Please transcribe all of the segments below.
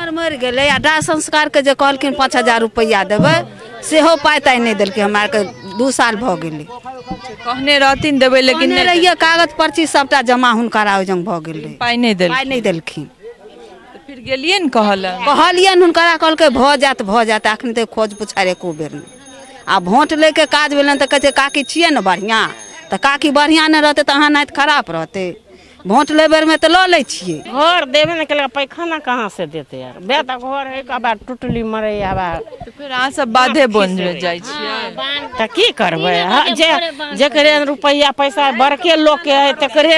हमर मरि गेलै आ दाह संस्कारके जे कहलखिन 5000 रुपैआ देबै, सेहो पाइ ताइ नहि देलकै। हमरा आरके 2 साल भऽ गेलै। कहने रहथिन देबै, लेकिन कहने रहियै, कागज पर्ची सबटा जमा हुनकर ओहिजंग भऽ गेलै, पाइ नहि देलखिन। पाइ नहि देलखिन। तऽ फिर गेलियै ने कहऽ लए? कहलियनि हुनकरा, कहलकै भऽ जायत, भऽ जायत। अखन तक खोज पुछार एको बेर नहि। आ भोट लैके काज भेलनि तऽ कहै छै काकी छियै ने बढ़िआँ। तऽ काकी बढ़िआँ नहि रहतै तऽ अहाँ नाति खराब रहतै? भोट लै बेरमे तऽ लऽ लै छियै। घर देबे ने केलक, पैखाना कहाँ से देते यार? बे तऽ घर है के बाद टुटली मरे आबा। तऽ फेर अहाँ सब बाधे बन जाइ छियै? तऽ की करबै? जे जकरे रुपैआ पैसा बड़के लोकके है तकरे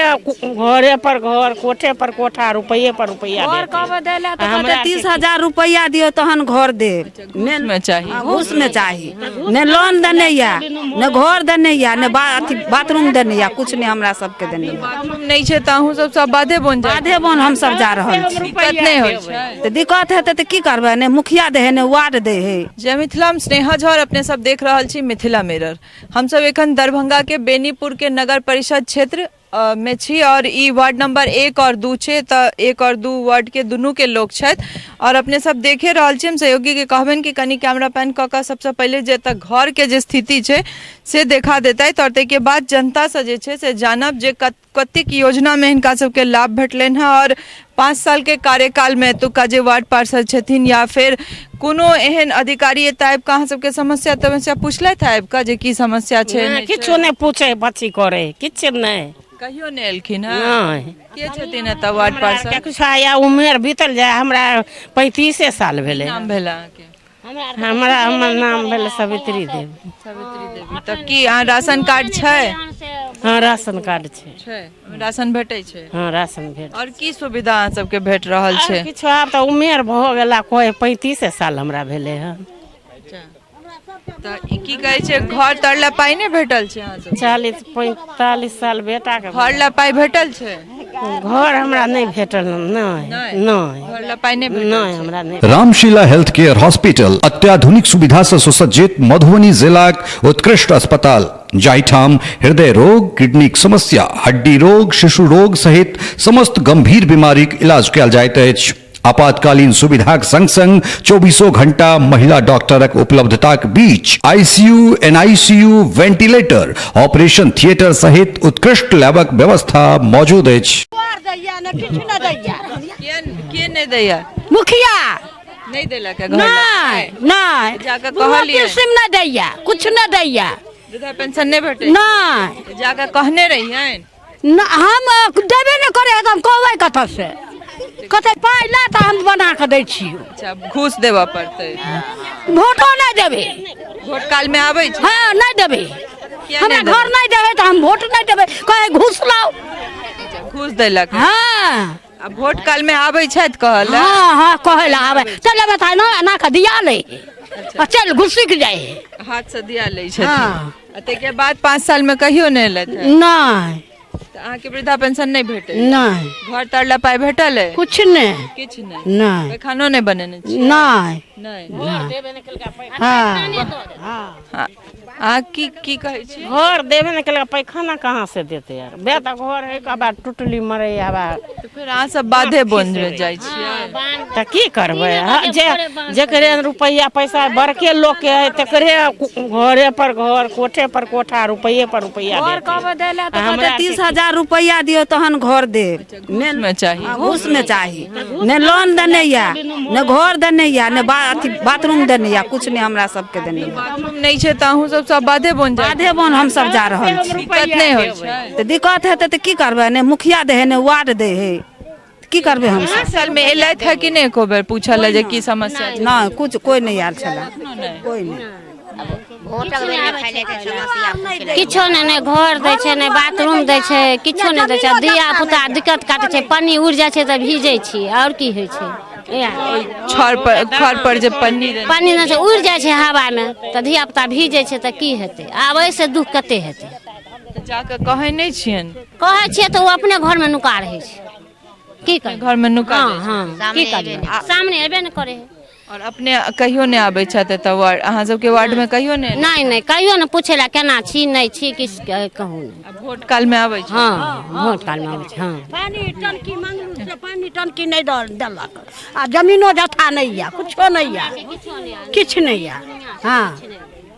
घरे पर घर, कोठे पर कोठा, रुपैए पर रुपैआ। घर कहबै दै लए तऽ कहतै 30,000 रुपैआ दियौ तहन घर देब। घूसमे चाही। घूसमे चाही। ने लोन देने यऽ, ने घर देने यऽ, ने अथी बाथरूम देने यऽ, किछु नहि हमरा सबके देने यऽ। बाथरूम नहि छै तऽ अहूँ सब बाधे बन जाइ? बाधे बन हमसब जा रहल छी। दिक्कत नहि होइ छै? तऽ दिक्कत हेतै तऽ की करबै? ने मुखिया दै है, ने वार्ड दै है। जय मिथिला, हम स्नेहा झा और अपने सब देख रहल छी मिथिला मिरर। हमसब एखन दरभंगा के बेनीपुर के नगर परिषद क्षेत्र मे छी और ई वार्ड नंबर 1 और 2 छै। तऽ 1 और 2 वार्ड के दुनू के लोक छथि और अपने सब देखे रहल छी। हम सहयोगी के कहबनि कि कनि कैमरा पैन कऽ कऽ सबसँ पहिले जे एतऽ घर के जे स्थिति छै से देखा देतथि और ताहिके बाद जनतासँ जे छै से जानब जे कतेक योजनामे हिनका सबके लाभ भेटलनि हँ और 5 साल के कार्यकाल मे एतुका जे वार्ड पार्षद छथिन या फेर कोनो एहन अधिकारी एतऽ आबि कऽ अहाँ सबके समस्या तमस्या पुछलथि आबि कऽ जे की समस्या छै? नहि, किछु नहि पूछे बच्ची करे, किछु नहि। कहियो नहि एलखिन हँ? नहि। के छथिन एतऽ वार्ड पार्षद? किछु आया उमेर बीतल जाय, हमरा 35 साल भेलै। नाम भेल अहाँके? हमरा, हमर नाम भेल सवित्री देवी। सवित्री देवी। तऽ की अहाँ राशन कार्ड छै? हँ, राशन कार्ड छै। छै, राशन भेटै छै? हँ, राशन भेट। आओर की सुविधा अहाँ सबके भेट रहल छै? किछु आब तऽ उमेर भऽ गेला, कोइ 35 साल हमरा भेलै हन। तऽ ई की कहै छै, घर तर लए पाइ नहि भेटल छै अहाँ सबके? 40 45 साल बेटाके। घर लए पाइ भेटल छै? घर हमरा नहि भेटल, नहि नहि। घर लए पाइ नहि भेटल? नहि, हमरा नहि। रामशिला हेल्थ केयर हॉस्पिटल अत्याधुनिक सुविधा से सुसज्जित मधुबनी जिलाक उत्कृष्ट अस्पताल, जाहिठाम हृदय रोग, किडनीक समस्या, हड्डी रोग, शिशु रोग सहित समस्त गंभीर बीमारीक इलाज कयल जाइत अछि। आपातकालीन सुविधाक संग संग चौबीसों घंटा महिला डॉक्टरक उपलब्धताक बीच ICU, NICU, ventilator, operation theatre सहित उत्कृष्ट लैबक व्यवस्था मौजूद अछि। के नहि दैया? मुखिया नहि देलक है घर? नहि नहि। जाकऽ कहलियै? किसिम नहि दैया, कुछ नहि दैया। वृद्धा पेंशन नहि भेटै? नहि। जाकऽ कहने रहियनि? न, हम देबे नहि करै है तऽ हम कहबै कतऽ से? कतऽ पाइ ला तऽ हम बना कऽ दै छियौ। अच्छा, घूस देबऽ पड़तै? भोटो नहि देबै। भोट काल मे आबै छै? हँ, नहि देबै। किया हमरा नहि देबै? घर नहि देबै तऽ हम भोट नहि देबै, कहै घूस लाउ। अच्छा, घूस देलक? हँ। आ भोट काल मे आबै छथि कहऽ लए? हँ हँ, कहै लए आबै, चल बता ना एना कऽ दिया लै आ चल घुसकि जाइ है। हाथ से दिया लै छथिन? हँ। आ ताहिके बाद 5 साल मे कहियो नहि एलथि हँ? नहि। तऽ अहाँके वृद्धा पेंशन नहि भेटै? नहि। घर तर लए पाइ भेटल अइ? कुछ नहि। किछु नहि? नहि। पैखानो नहि बनेने छी? नहि। नहि। हँ। हँ, अहाँ की की कहै छी? घर देबे ने केलक, पैखाना कहाँ से देते यार? बे तऽ घर है के बाद टुटली मरे आबा। तऽ फेर अहाँ सब बाधे बन जाइ छियै? तऽ की करबै? जे जकरे रुपैआ पैसा बड़के लोकके है तकरे घरे पर घर, कोठे पर कोठा, रुपैए पर रुपैआ। घर कहबै दै लए तऽ कहतै 30,000 रुपैआ दियौ तहन घर देब। घूसमे चाही। घूसमे चाही। ने लोन देने यऽ, ने घर देने यऽ, ने अथी बाथरूम देने यऽ, कुछ नहि हमरा सबके देने यऽ। बाथरूम नहि छै तऽ अहूँ सब सब बाधे बन जाइ? बाधे बन हमसब जा रहल छी। दिक्कत नहि होइ छै? तऽ दिक्कत हेतै तऽ की करबै? ने मुखिया दै है, ने वार्ड दै है, की करबै हमसब? 5 साल मे एलथि है कि नहि एको बेर पूछऽ लए जे की समस्या छै? नहि, कुछ कोइ नहि आयल छलै, कोइ नहि। किछो नहि, नहि घर दै छै, नहि बाथरूम दै छै, किछो नहि दै छै। धिया पुता दिक्कत काटै छै, पन्नी उड़ि जाइ छै तऽ भीजै छी, आओर की होइ छै? छड़ पर घर पर जे पन्नी पन्नी नहि छै, उड़ि जाइ छै हवामे तऽ धिया पुता भीजै छै, तऽ की हेतै आब? एहिसँ दुख कते हेतै? तऽ जाकऽ कहै नहि छियनि? कहै छियै तऽ ओ अपने घरमे नुका रहै छै, की करै? घरमे नुका? हँ हँ, की करियै? सामने एबे नहि करै है। आओर अपने कहियो नहि आबै छथि एतऽ वार्ड अहाँ सबके वार्डमे कहियो नहि नहि नहि कहियो ने पूछे ला केना छी नहि छी किछु कहूँ नहि आ भोट कालमे आबै छै हँ भोट कालमे आबै छै हँ पानि टंकी मंगलू से पानि टंकी नहि दऽ देलक आ जमीनो जथा नहि यऽ कुछो नहि यऽ किछु नहि यऽ हँ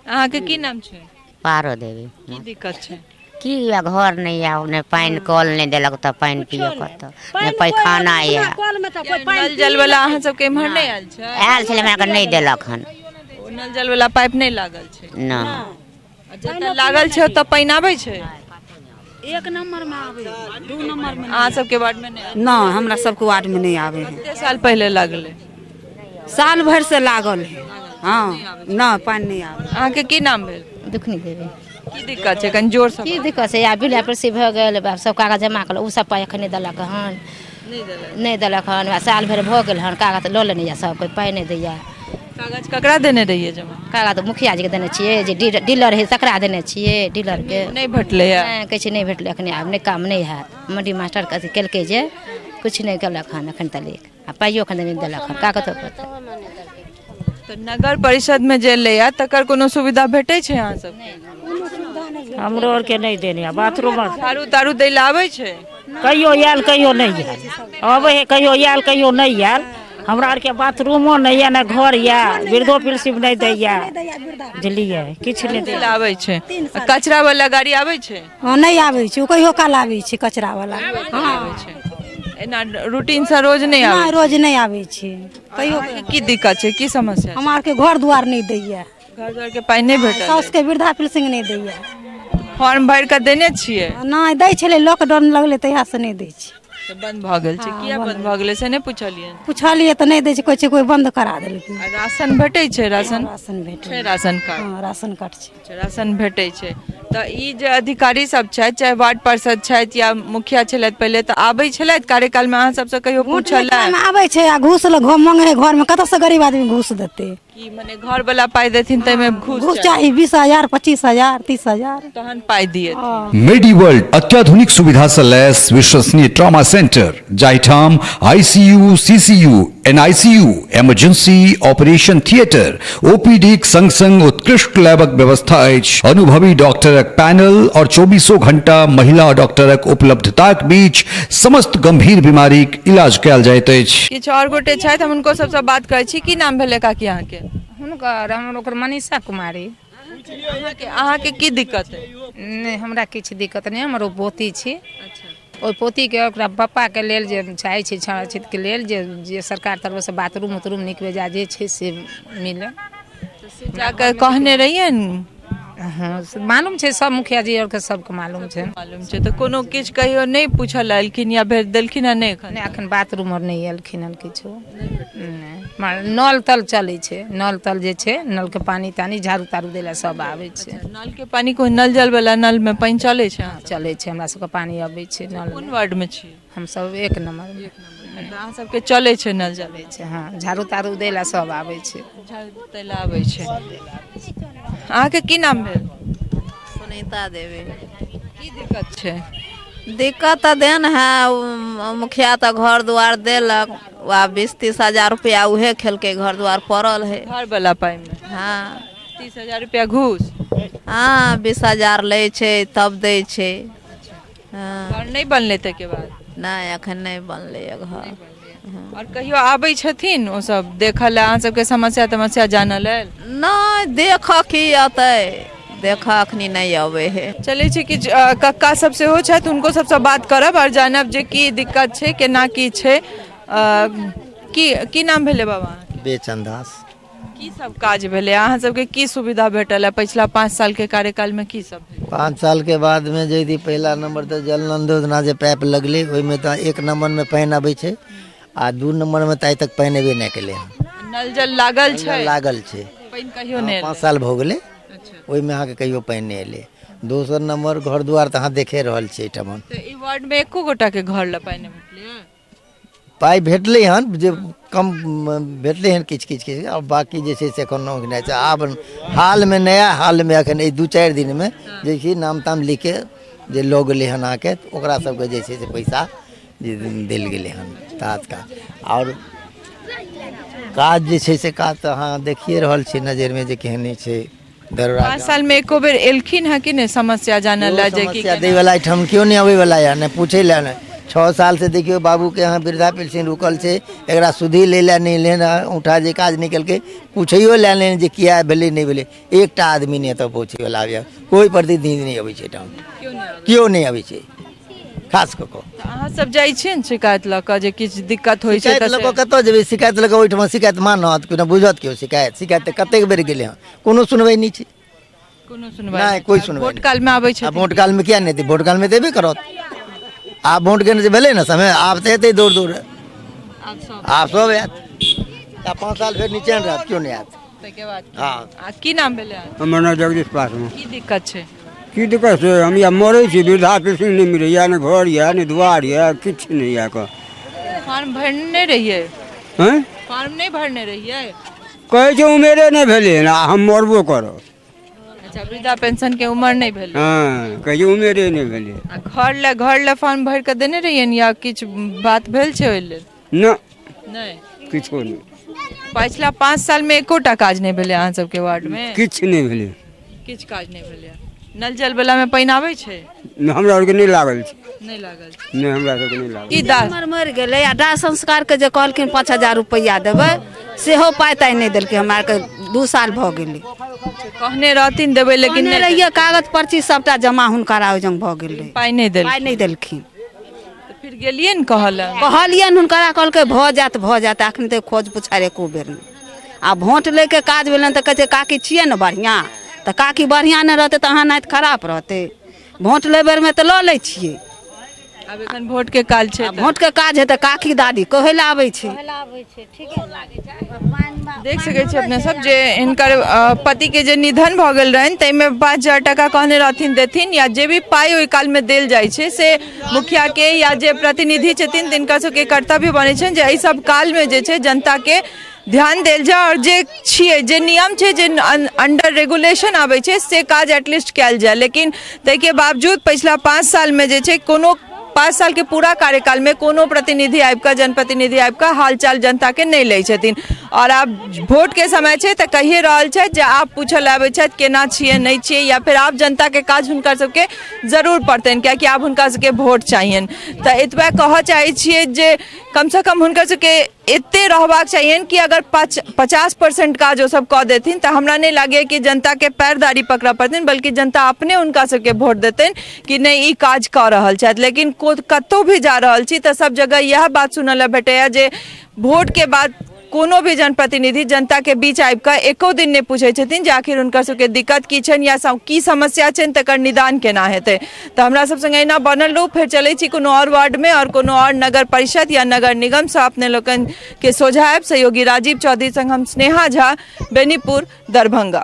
अहाँके की नाम छै पारो देवी की दिक्कत छै की यऽ घर नहि यऽ नहि पानि कल नहि देलक तऽ पानि पियऽ कतऽ नहि पैखाना यऽ कलमे तऽ कोइ नल जल वाला अहाँ सबके इम्हर नहि आयल छै आयल छलै हमरा नहि देलक हन ओ नल जल वाला पाइप नहि लागल छै नहि आ जतऽ लागल छै ओतऽ पानि आबै छै एक नंबर में आवे दू नंबर में अहाँ सबके वार्ड में नहि आबै? नहीं हमरा सबके वार्ड में नहीं आवे है कते साल पहिले लागलै साल भर से लागल है हाँ न पानी नहीं आवे अहाँके की नाम भेल दुखनी देवी की दिक्कत छै कनि जोर से की दिक्कत छै आब बिला परसी भऽ गेल आब सब कागज जमा कऽ ओ सब पाइ एखन नहि देलक हन नहि देलक हन आ साल भरि भऽ गेल हन कागज लऽ लेने यऽ सब कोइ पाइ नहि दैया कागज ककरा देने रहियै जमा कागज मुखिया जीके देने छियै जे डीलर हइ तकरा देने छियै डीलरके नहि भेटलैए नहि कहै छै नहि भेटलै एखने आब नहि काम नहि हैत मंडी मास्टरके अथी केलकै जे किछु नहि केलक हन एखन तक आ पाइयो एखन नहि देलक हन कागजो पत्र तऽ नगर परिषदमे जे लैया तकर कोनो सुविधा भेटै छै अहाँ सबके हमरो आरके नहि देने बाथरूम आर झाड़ू ताड़ू दै लए आबै छै कहियो आयल कहियो नहि आयल अबै है कहियो आयल कहियो नहि आयल हमरा आरके बाथरूमो नहि यऽ नहि घर यऽ वृद्धो पेंशन नहि दैया बुझलियै किछु नहि दै लए आबै छै आ कचरा वाला गाड़ी आबै छै हँ नहि आबै छै ओ कहियो काल आबै छै कचरा वाला आबै छै एना रूटीन से रोज नहि आबै नहि रोज नहि आबै छै कहियो अहाँके की दिक्कत छै की समस्या छै हमरा आरके घर दुआर नहि दैया घर दुआर के पाइ नहि भेटल साउसके वृद्धा पेंशन नहि दैया फॉर्म भरि कऽ देने छियै नहि दै छलै लॉकडाउन लगलै तहियासँ नहि दै छै तऽ बंद भऽ गेल छै किया बंद भऽ गेलै से नहि पुछलियै पुछलियै तऽ नहि दै छै कहै छै कोइ बन्द करा देलकै आ राशन भेटै छै राशन राशन भेटै छै राशन कार्ड हँ राशन कार्ड छै अच्छा, राशन भेटै छै तऽ ई जे अधिकारी सब छथि चाहे वार्ड पार्षद छथि या मुखिया छलथि पहिले तऽ आबै छलथि कार्यकालमे अहाँ सबसँ कहियो पूछलथि मे आबै छै आ घूस लऽ घर मांगे है घरमे कतऽसँ गरीब आदमी घूस देतै कि मने घर वाला पाइ देथिन ताहिमे घूस घूस चाही 20,000 25,000 30,000 तहन पाइ दिए मेडी वर्ल्ड अत्याधुनिक सुविधा से लैस विश्वसनीय ट्रॉमा सेंटर जाहिठाम ICU CCU NICU emergency operation theatre ओपीडीक संग संग उत्कृष्ट लैबक व्यवस्था अछि अनुभवी डॉक्टरक पैनल और चौबीसों घंटा महिला डॉक्टरक उपलब्धताक बीच समस्त गंभीर बीमारीक इलाज कयल जाइत अछि किछु आओर गोटे छथि हम हुनको सबसँ बात करै छी की नाम भेलै काकी अहाँके हुनकर हमर ओकर मनीषा कुमारी अहाँके अहाँके की दिक्कत अइ नहि हमरा किछु दिक्कत नहि हमर ओ पोती छी ओहि पोतीके ओकरा पप्पाके लेल जे चाहै छै छायाचित्रके लेल जे जे सरकार तरफसँ बाथरूम उथरूम नीक बेजाय जे छै से मिले से जाकऽ कहने रहियनि हँ से मालूम छै सब मुखिया जी आरके सबके मालूम छै मालूम छै तऽ कोनो किछु कहियो नहि पूछल एलखिन या भेज देलखिन हँ नहि एखन नहि एखन बाथरूम आर नहि एलखिन हन किछो नहि नल तल चलै छै नल तल जे छै नलके पानि तानि झाड़ू ताड़ू दै लए सब आबै छै नलके पानि कोन नल जल वाला नलमे पानि चलै छै अहाँ चलै छै हमरा सबके पानि अबै छै नल कोन वार्डमे छी हमसब एक नम्बरमे तऽ अहाँ सबके चलै छै नल जल चलै छै हँ झाड़ू ताड़ू दै लए सब आबै छै झाड़ू दै लए आबै छै अहाँके की नाम भेल सुनीता देवी की दिक्कत छै दिक्कत तऽ देन है मुखिया तऽ घर दुआर देलक वा 20-30 हजार रुपया उहे खेलकै घर दुआर पड़ल है घर वाला पाइमे हँ 30,000 रुपया घूस हँ 20,000 लै छै तब दै छै हँ घर नहि बनलै ताहिके बाद नहि एखन नहि बनलैए घर आओर कहियो आबै छथिन ओ सब देखऽ लए अहाँ सबके समस्या तमस्या जानऽ लेल नहि देखऽ की अतै देखऽ अखनी नहि अबै है चलै छै किछु कक्का सब सेहो छथि हुनको सबसँ बात करब आओर जानब जे की दिक्कत छै केना की छै की की नाम भेलै बाबा अहाँके? बेचन दास की सब काज भेलै अहाँ सबके की सुविधा भेटल है पछिला 5 साल के कार्यकाल में की सब भेल? 5 साल के बाद में जे यदि पहिला नंबर तऽ जल नल योजना जे पाइप लगलै ओहिमे तऽ 1 नंबर में पानि अबै छै आ 2 नंबर में तऽ आइ तक पानि एबे नहि केलै हन नल जल लागल छै लागल छै पानि कहियो नहि 5 साल भऽ गेलै ओहिमे अहाँके कहियो पानि नहि एलै दोसर नंबर घर दुआर तऽ अहाँ देखे रहल छियै एहिठमन तऽ ई वार्ड में एको गोटा के घर लए पानि नहि भेटलै पाइ भेटलै हन जे कम भेटलै हन किछु किछु किछु आओर बाँकी जे छै से एखन नहि छै आब हालमे नया हालमे एखन एहि 2-4 दिनमे जे कि नाम ताम लिखके जे लऽ गेलै हन अहाँके ओकरा सबके जे छै से पैसा जे देल गेलै हन तात्काल आओर काज जे छै से काज तऽ अहाँ देखिए रहल छियै नजरिमे जे केहने छै दरोड़ा 5 सालमे एको बेर एलखिन हँ कि नहि समस्या जानऽ लए जे कि समस्या दै वला एहिठाम केओ नहि अबै वला यऽ, नहि पूछै लए नहि। 6 साल से देखियौ बाबूके यहाँ वृद्धा पेंशन रुकल छै, एकरा सुधि लै लए नहि एलै हँ, औंठा जे काज नहि केलकै, पूछैयो लए नहि जे किया भेलै नहि भेलै। एकटा आदमी नहि एतऽ पहुँचैवला आबैए, कोइ प्रतिनिधि नहि अबै छै एहिठाम, केओ नहि अबै छै खास कऽ कऽ। अहाँ सब जाइ छियै ने शिकायत लऽ कऽ जे किछु दिक्कत होइ छै? शिकायत लऽ कऽ कतऽ जेबै? शिकायत लऽ कऽ ओहिठमा शिकायत मानत कोनो, बुझत केओ शिकायत? शिकायत तऽ कतेक बेर गेलै हँ, कोनो सुनवाइ नहि छै। कोनो सुनवाइ नहि, कोइ सुनवाइ। वोट कालमे आबै छै? वोट कालमे किया नहि एतै? वोट कालमे तऽ एबे करत। आब वोटके जे भेलै ने समय, आब तऽ एतै दौड़ दौड़, आब सब आयत। आ 5 साल फेर निचैन रहत, केओ नहि आयत। ताहिके बाद हँ। आ की नाम भेलै अहाँके? हमर नाम जगदीश पासवान। की दिक्कत छै? की दिक्कत छै, हम या मरै छी, वृद्धा पेंशन नहि मिलैया, नहि घर यऽ, नहि दुआर यऽ, किछु नहि यऽ कऽ। फॉर्म भरने रहियै? हँ। फॉर्म नहि भरने रहियै? कहै छै उमेरे नहि भेलै हन, आ हम मरबो करब। अच्छा, वृद्धा पेंशन के उमर नहि भेलै? हँ, कहै छै उमेरे नहि भेलै। आ घर लए फॉर्म भरि कऽ देने रहियै या किछु बात भेल छै ओहि लेल? नहि। नहि? किछो नहि। पछिला 5 सालमे एकोटा काज नहि भेलै अहाँ सबके वार्डमे? किछु नहि भेलै। किछु काज नहि भेलै। नल जल वला मे पानि आबै छै? हमरा आरके नहि लागल छै। नहि लागल छै? नहि, हमरा सबके नहि लागल। की दास हमर मरि गेलै आ दाह संस्कारके जे कहलखिन 5000 रुपैआ देबै, सेहो पाइ ताइ नहि देलकै। हमरा आरके 2 साल भऽ गेलै। कहने रहथिन देबै, लेकिन कहने नहि रहियै, कागज पर्ची सबटा जमा हुनकर ओहि जंग भऽ गेल रहै। पाइ नहि देलखिन? पाइ नहि देलखिन। तऽ फिर गेलियै ने कहऽ लए? कहलियनि हुनकरा, कहलकै भऽ जायत, भऽ जायत। अखन तक खोज पुछार एको बेर नहि। आ वोट लैके काज भेलनि तऽ कहै छै काकी छियै ने बढ़िआँ। तऽ काकी बढ़िआँ नहि रहतै तऽ अहाँ नाति खराब रहतै? वोट लै बेरमे तऽ लऽ लै छियै। आब एखन वोटके काल छै। आ वोटके काज है तऽ काकी दादी कहै लए आबै छै। देख सकै छी अपने सब जे हिनकर पतिके जे निधन भऽ गेल रहनि, ताहिमे 5000 टाका कहने रहथिन देथिन, या जे भी पाइ ओहि कालमे देल जाइ छै से मुखियाके या जे प्रतिनिधि छथिन तिनका सबके कर्तव्य बनै छनि जे एहि सब कालमे जे छै जनताके ध्यान देल जाय, आओर जे छियै, जे नियम छै, जे अंडर रेगुलेशन आबै छै से काज एटलीस्ट कयल जाय। लेकिन ताहिके बावजूद पछिला 5 सालमे जे छै, कोनो 5 सालके पूरा कार्यकालमे कोनो प्रतिनिधि आबि कऽ, जनप्रतिनिधि आबि कऽ हालचाल जनताके नहि लै छथिन। आओर आब वोटके समय छै तऽ कहिए रहल छथि जे आब पूछऽ लए आबै छथि केना छियै, नहि छियै, या फेर आब जनताके काज हुनकर सबके जरूर पड़तनि, कियाकि आब हुनका सबके वोट चाहियनि। तऽ एतबा कहऽ चाहै छियै जे कमसँ कम हुनकर सबके एते रहबाक चाहियनि कि अगर 50% काज ओसब कऽ देथिन तऽ हमरा नहि लागैए कि जनताके पैरदारी पकड़ऽ पड़तनि, बल्कि जनता अपने हुनका सबके वोट देतनि कि नहि, ई काज कऽ रहल छथि। लेकिन कतहु भी जा रहल छी तऽ सब जगह इएह बात सुनऽ लए भेटैए जे वोटके बाद कोनो भी जनप्रतिनिधि जनताके बीच आबि कऽ एको दिन नहि पूछै छथिन जे आखिर हुनकर सबके दिक्कत की छनि या की समस्या छनि, तकर निदान केना हेतै। तऽ हमरा सब संगे एहिना बनल रहू। फेर चलै छी कोनो आओर वार्डमे आओर कोनो आओर नगर परिषद या नगर निगमसँ अपने लोकनिके सोझा आयब। सहयोगी राजीव चौधरी संग हम स्नेहा झा, बेनीपुर, दरभंगा।